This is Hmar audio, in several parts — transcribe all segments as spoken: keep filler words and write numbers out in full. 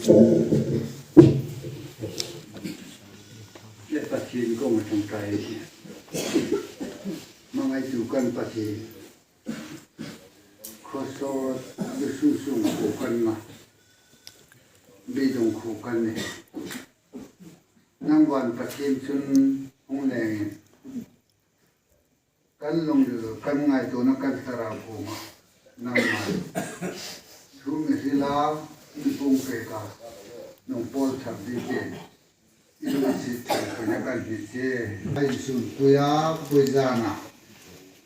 Le Pathien kawng a ṭangkai. Hmangaitu kan Pathien. Khawsawt Jesu sung khuo kan nih. Beidong khuo kan nih. Nang van Pathien chun hung lengin. Kan lungril, kan ngaituona, kan thlarau kuoma nangma thu mi hrila, mi pung peka, nong pawl thar ding te. I lunginsiet thar pena kan hni che. Ai sun puia, pui zana.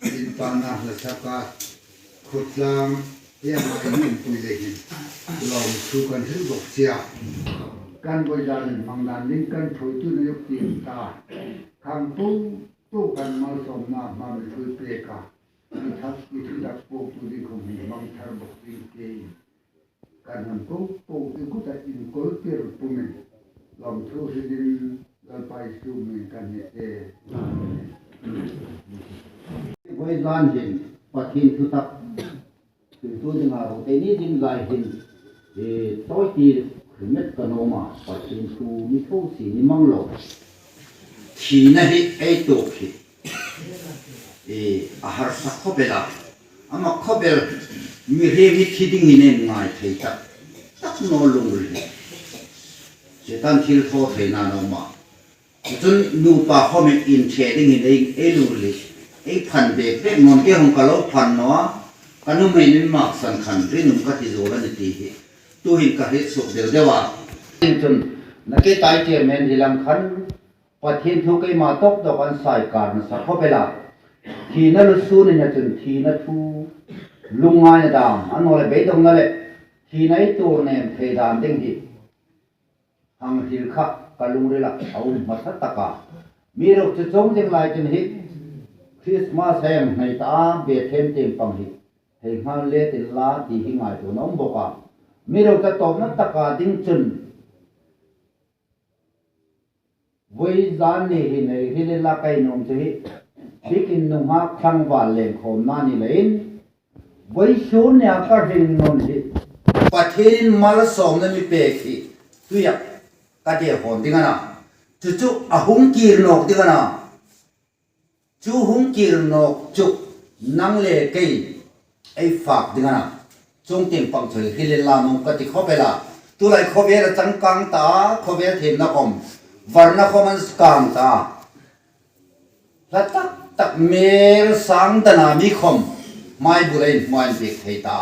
In pana hla saka. Khutlang, ia mai nun pui le hin. Lawm thu kan hril bok sia. Kan voi zanin hmang dan ding kan thuoitu na yok ti ta. Khang pu Tu kan malsawmna hma mi thui pek a, i thak, i thu tak po tu ding khom hi hmang thar bok ding ke. Kan han po po i kuta inkawl tir pumin lawmthu hrilin Lalpa Isu hmingin kan hni che. Voi zan hin Pathien thu tak Tutu dinga ro te ni ding lai hin, e, tawi ti hrimet ka nuom a, Pathien thu mi tho si ni mang lo. Thina hi ei tuok hi, e, a harsa khawp el a. Ama khawp el, mihriem hi thi dingin ei ngai thei tak, tak naw lungril. Setan thilthaw theina nuom a. Chun nupa khawmin inṭhe dingin ei, ei lungril, ei phan bek bek naw nih, kei hung ka lo phan naw a, ka nuhmei min maksan khan rinum ka ti zuol a ni ti hi tuhin ka hriet suok deu deu a. Chun, na ke tai chairman hi lang khan, Pathien thu keima tawk tawk an sai kar nasa khawp el a. Thina lusun ina chun thina thu lungngaina dam, a naw le beidongna le thina ei tuor nem thei dan ding hi hang hril kha ka lungrila a um hmasa tak a. Mi ruok chu chuong zing lai chun hi Christmas hei hang hnai ta a, Bethlehem tieng pang hi hei nghal let inla ti hi ngaituo a um bok a. Mi ruok chu tawpna taka ding chun voi zan ni hin hei hril inla ka nuom chu hi bikin nunghak tlangval lengkhawmna ni leiin Vawisun nia ka ring nun hi Pathienin malsawmna mi pek hi tuia ka dehhawn ding a na. Chu chu a hung kir nawk ding a na. Chu hung kir nawk chu nang le kei ei fak ding a na. Chuong tieng pang chu hi hril inla nuom ka ti khawp el a. Tulai khawvel a changkang ta, khawvel thiemna khom, varna khom an kang ta. Hla tak tak mel sang dana mi khom mai bula inhmuan bik thei ta.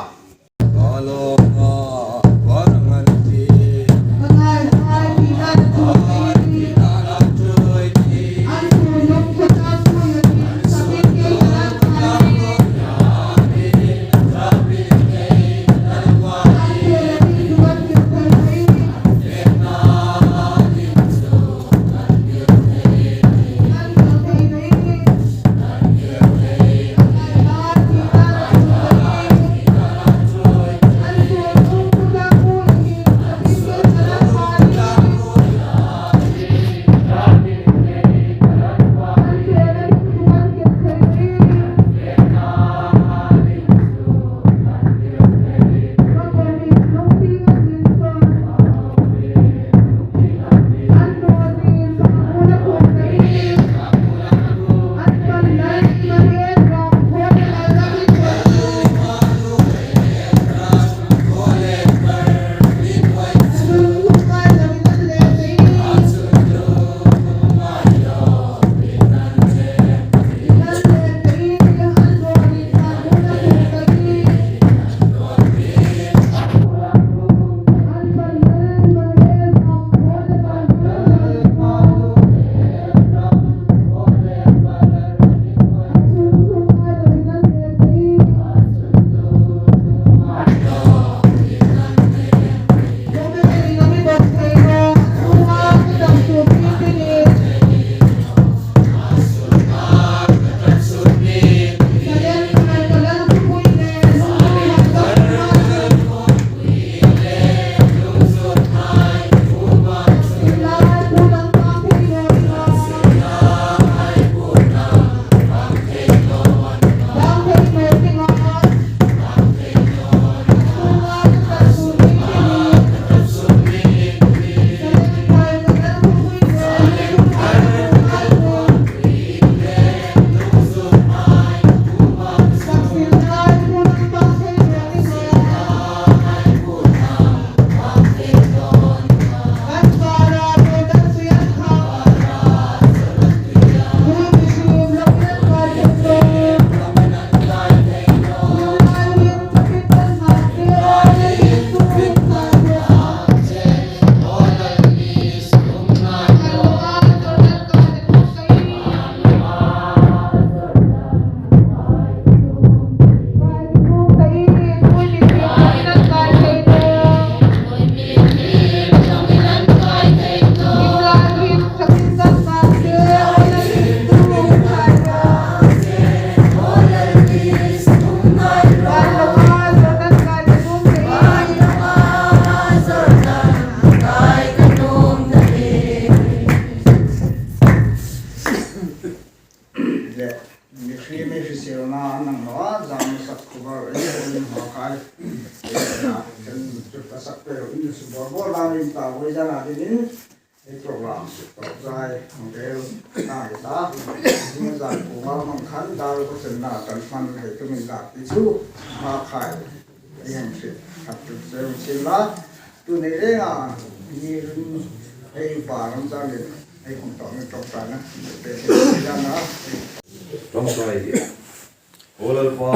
Hri mi hri sirna nang nawa, zam sak kubar, ei, ei, hma khai. Ei, na, kan chu ka sak pe, in su bor bor la min ta, voi zana dingin. Ei, program, program, ang bel, na, ta. Zing zan kubar mang khan, dar ko sen na, tan man, ei, tu min la, ti chu, hma khai. Ei, hang si, khat tu, se, si la. Tu nei le nga, ni run, ei, pa, ram zan le, ei, kong tong, ei, tong ta na, pe, pe, na. Ṭawngṭai dia. O Lalpa,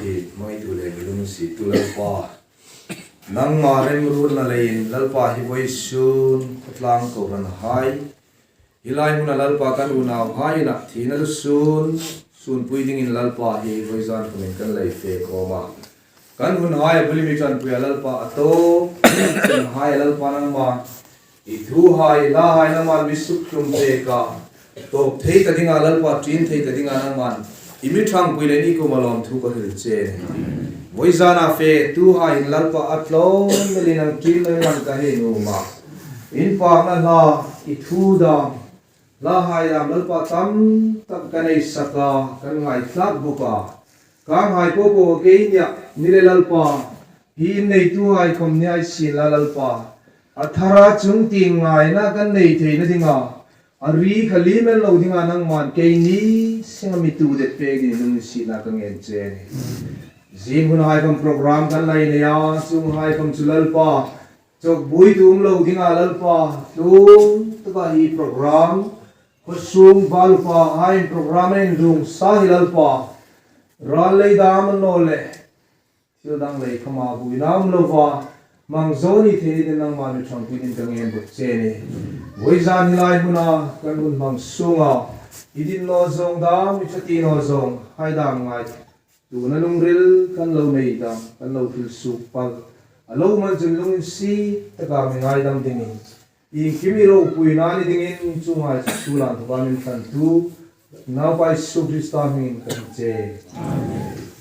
i hmangaitu le mi lunginsiettu Lalpa. Nangma remruotna leiin Lalpa hi vawisun khawtlang kohranhai. Hi lai hmuna Lalpa kan unauhai inah thina lusun, sunpui dingin Lalpa hi vawizan khawmin kan lei fe khawm a. Kan hunhai a bul mi ṭanpuia Lalpa a tawp, hunhai Lalpa nangma. I thuhai, lahai nangman mi sukhlum pek a. Tawp thei ta dinga Lalpa, ṭin thei ta dinga nangman. I mi ṭhangpui le ni kuoma lawmthu ka hril che. Vawizana fetuhai in Lalpa a tlawm melin an ṭin lo lang ka hei nuom a. Inpakna hla, i thu dam. Lahai dam Lalpa tam tak ka nei sak a, kan ngaithlak bawk a. Kanghai popo kei nia, ni le Lalpa. Hi in neituhai khawm ni ei sien la Lalpa. A thara chungtieng ngaina kan nei theina dinga. A ri kha lim el lo dinga nangman keini singa mi tu det pek dingin lunginsietna ka ngen che a nih. Zing hunhai khawm program kan lei nei a, chuonghai khawm chu Lalpa. Chawkbuoi tu um lo dinga Lalpa. Tlung taka hi program. Khawsung val upahai program ei inrung sa hi Lalpa. Ral lei dam an naw le. Thil dang lei khawma buoina um lova, hmang zo ni thei dingin nangma mi ṭhangpui dingin ka ngen bawk che a nih. Vawizan hi lai hmuna kan hun hmang sunga, i din naw zawng dam, i ṭha ti naw zawng, hai dam ngai. Tuna lungril kan lo nei dam, kan lo thil suk pal. A lo man chun lunginsiet taka mi ngaidam dingin. Iengkim i ropuina ni dingin chuonghai chu sulan thuba min tlantu. Naupa Isu Krista hmingin kan che. Amen.